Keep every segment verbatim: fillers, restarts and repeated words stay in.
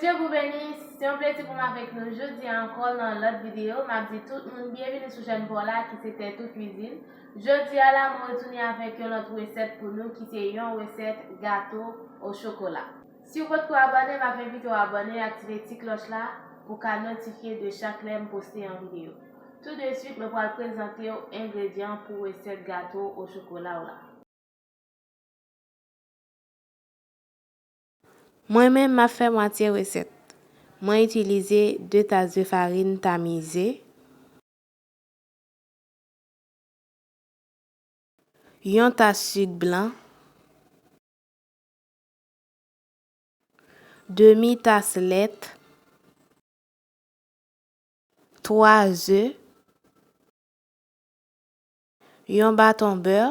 Dye pou beni, se yon plezi pou m avèk nou jodi a ankò nan yon lòt videyo. M ap di tout moun byenvini sou chèn pa w la ki se Tèt ou Kwizin. Jodi a la, mwen retounen avèk yon lòt resèt pou nou ki se yon resèt gato o chokola. Si w potko abòne, m ap envite w abòne, aktive ti klòch la pou w ka notifye de chak lè m poste yon videyo. Tou de swit, mwen pral prezante w engredyan pou resèt gato o chokola w la. Mwen menm, m ap fè mwatye resèt. Mwen itilize de tas de farin tamize, yon tas sik blan, demi tas lèt, twa ze, yon baton bè.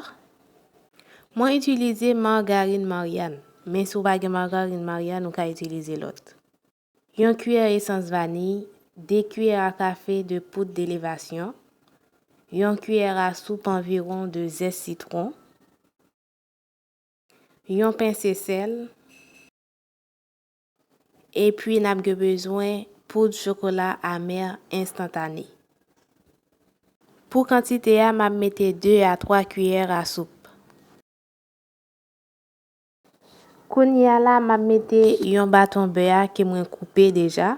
Mwen itilize margarin Maryàn, men si w pa gen margarin Maryàn, ou ka itilize lòt. Yon kiyè esans vaniy, de kiyè a kafe de poud de levasyon, yon kiyè a soup anviwon de zès sitwon, yon pense sèl, epi n ap gen bezwen poud chokola amè enstantane. Pou kantite a, m ap mete de a twa kiyè a soup. Kounye a la, m ap mete yon baton bè a ke mwen koupe deja.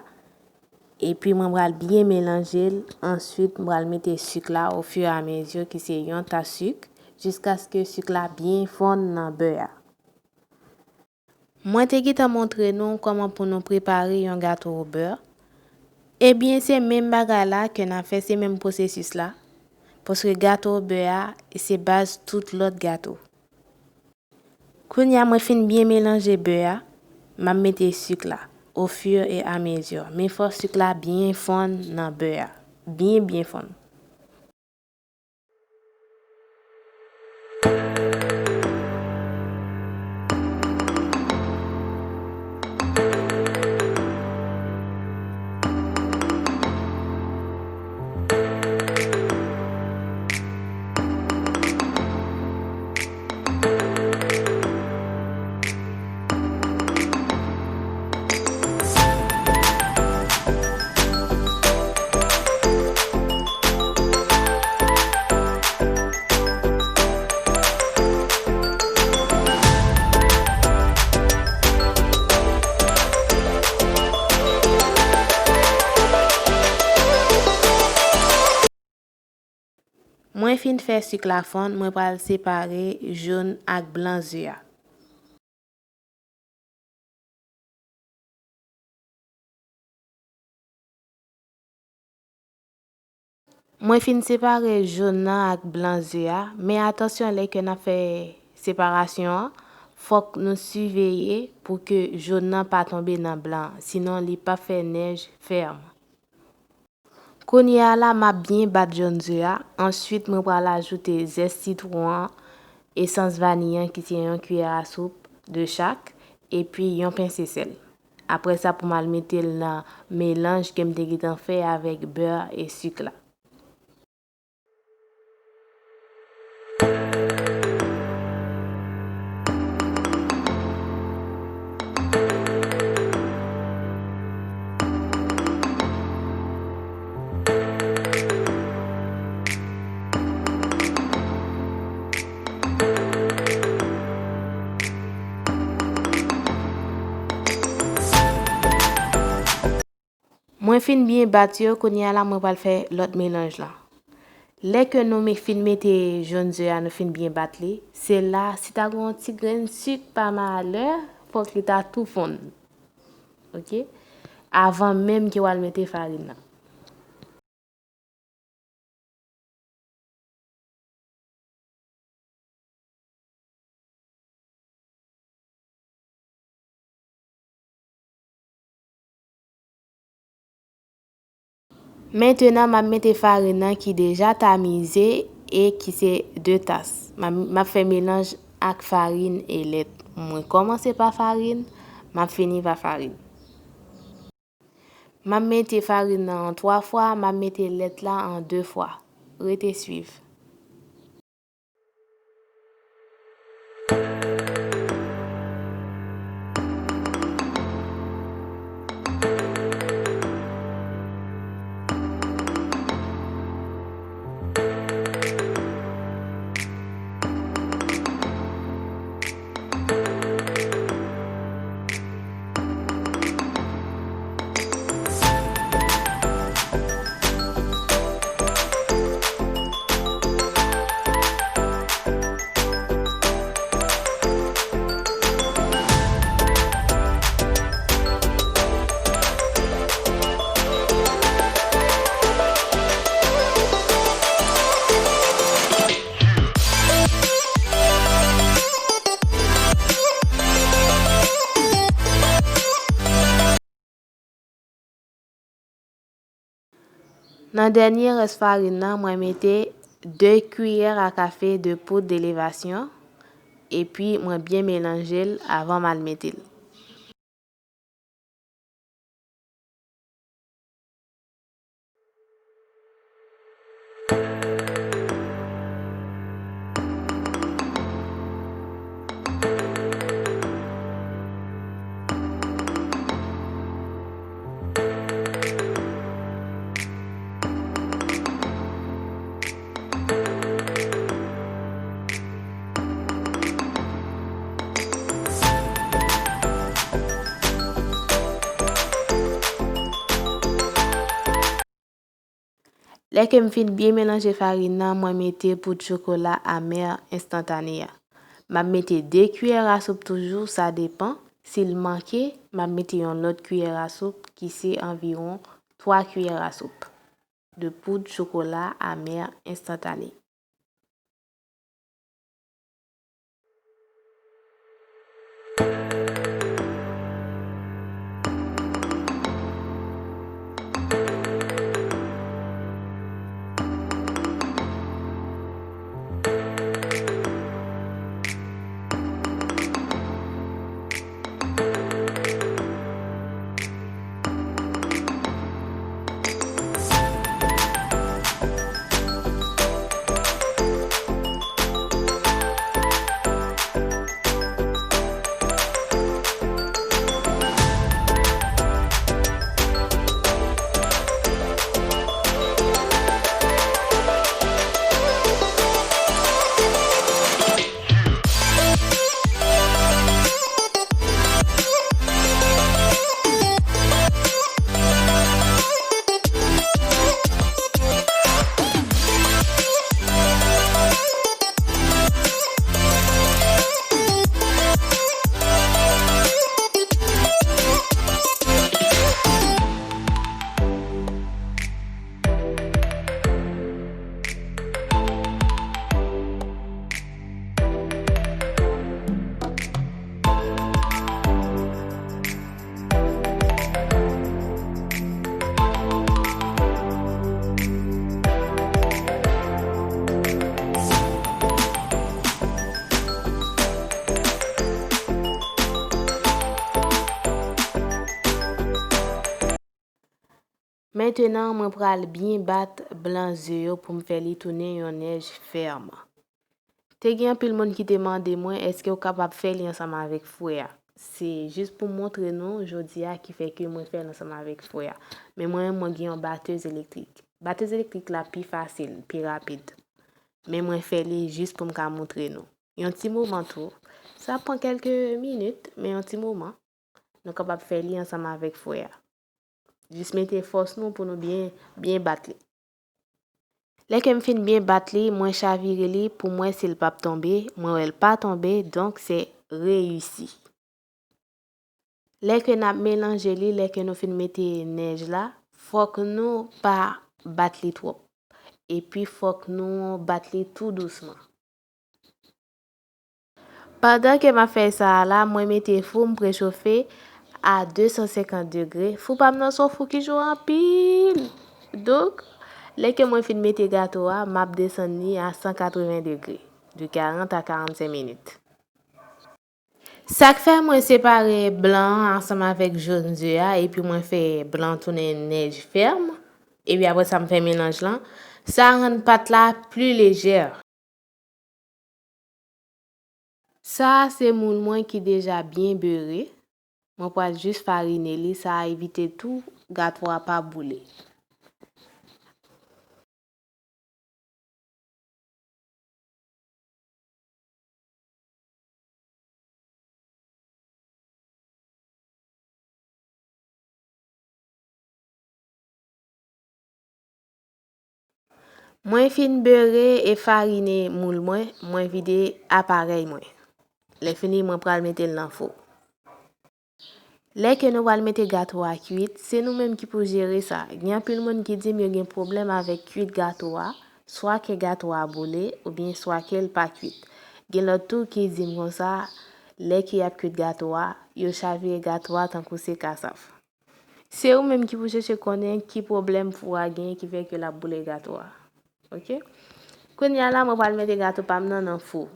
Epi mwen pral byen melanje l. Answit, mwen pral mete sik la ofiramezi ki se yon tas sik, jiskaske sik la byen fonn nan bè a. Mwen te gentan montre nou kòman pou nou prepare yon gato o bè. Ebyen, se menm bagay la ke n ap fè, se menm pwosesis la. Paske gato o bè a, se baz tout lòt gato. Kounye a mwen fin byen melanje bè a, m ap mete sik la, au fur et à mesure. Men fò sik la byen fonn nan bè a, byen, byen fonn. Mwen fin fè sik la fonn, mwen pral separe jòn ak blan ze a. Mwen fin separe jòn nan ak blan ze a, men atansyon lè ke n ap fè separasyon an, fòk nou siveye pou ke jòn nan pa tonbe nan blan, sinon li p ap fè nèj fèm. Kounye a la, m ap byen bat jòn ze a. Answit, mwen pral ajoute zès sitwon an, esans vaniy an ki se yon kiyè a soup de chak, epi yon pense sèl. Apre sa, pou m al mete l nan melanj ke m te gentan fè avèk bè e sik la. Mwen fin byen bat yo, kounye a la mwen pral fè lòt melanj la. Lè ke nou me-, fin mete jòn ze a, nou fin byen bat li, se la, si ta gen yon ti grenn sik pa malè, fòk li ta tou fonn. Oke? Avan menm ke w al mete farin nan. Mentenan, m ap mete farin nan ki deja tamize e ki se de tas. M ap, m ap fè melanj ak farin e lèt. Mwen kòmanse pa farin, m ap fini pa farin. M ap mete farin nan an twa fwa, m ap mete lèt la an de fwa. Rete swiv. Nan dènye rès farin nan, mwen mete de kiyè a kafe de poud de levasyon, epi mwen byen melanje l avan m al mete l. Lè ke m fin byen melanje farin nan, mwen mete poud chokola amè enstantane a. M ap mete de kiyè a soup toujou, sa depan. Si l manke, m ap mete yon lòt kiyè a soup ki se anviwon twa kiyè a soup de poud chokola amè enstantane. Mentenan, mwen pral byen bat blan ze yo pou m fè li tounen yon nèj fèm. Te gen anpil moun ki te mande mwen, èske w kapab fè li ansanm avèk fwè a? Se jis pou montre nou jodi a ki fè ke mwen fè l ansanm avèk fwè a. Men mwen, mwen gen yon batèz elektrik. Batèz elektrik la pi fasil, pi rapid. Men mwen fè li jis pou m ka montre nou. Yon ti moman tou. Sa pran kèlke minit, men yon ti moman. Nou kapab fè li ansanm avèk fwè a. Jis mete fòs nou pou nou byen, byen bat li. Lè ke m fin byen bat li, mwen chavire li pou m wè si l p ap tonbe. Mwen wè l pa tonbe, donk se reyisi. Lè ke n ap melanje li, lè ke nou fin mete nèj la, fòk nou pa bat li twòp. Epi fòk nou bat li tou dousman. Pandan ke m ap fè sa a la, mwen mete fou m prechofe a de san senkant degre. Fou pa m nan se yon fou ki cho anpil. Donk, lè ke mwen fin mete gato a, m ap desann li a san katreven degre, de karant a karannsenk minit. Sa k fè mwen separe blan an ansanm avèk jòn ze a, epi mwen fè blan an tounen nèj fèm, epi apre sa m fè melanj lan, sa rann pat la pli lejè. Sa a se moul mwen ki deja byen bere. Mwen pral jis farine li, sa a evite tou gato a pa boule. Mwen fin bere e farine moul mwen, mwen vide aparèy mwen. Lè fini, mwen pral mete l nan fou. Lè ke nou pral mete gato a kwit, se nou menm ki pou jere sa. Gen anpil moun ki di m yo gen pwoblèm avèk kwit gato a, swa ke gato a boule, oubyen swa ke l pa kwit. Gen lòt tou ki di m konsa, lè ke y ap kwit gato a, yo chavire gato a tankou se kasav. Se ou menm ki pou chèche konnen ki pwoblèm fou a genyen ki fè ke l ap boule gato a. Oke? Kounye a la, mwen pral mete gato pa m nan nan fou.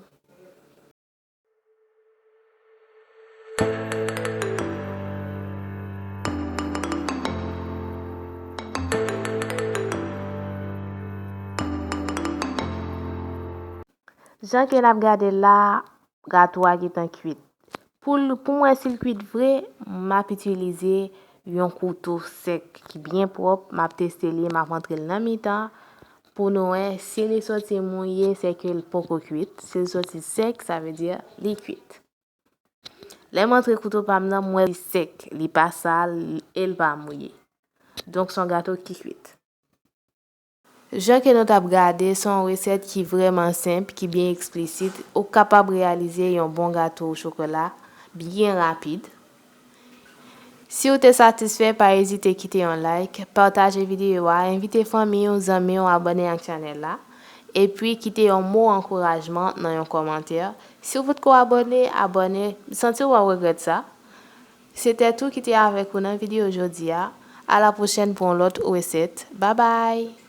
Jan ke n ap gade la, gato a gentan kwit. Pou l, pou m wè si l kwit vre, m ap itilize yon kouto sèk ki byen pwòp. M ap teste li, m ap antre l nan mitan pou nou wè si li soti mouye, se ke l poko kwit. Si l soti sèk, sa vle di li kwit. Lè m antre kouto pa m nan, m wè li sèk, li pa sal e l pa mouye. Donk, se yon gato ki kwit. Jan ke nou t ap gade, se yon resèt ki vrèman senp, ki byen eksplisit. Ou kapab reyalize yon bon gato o chokola byen rapid. Si w te satisfè, pa ezite kite yon like, pataje videyo a, envite fanmi w, zanmi w abòne ak chanèl la, epi kite yon mo ankourajman nan yon kòmantè. Si w potko abòne, abòne, m santi w ap regrèt sa. Se Tètou ki te avèk ou nan videyo jodi a. A la pwochèn pou yon lòt resèt. Babay!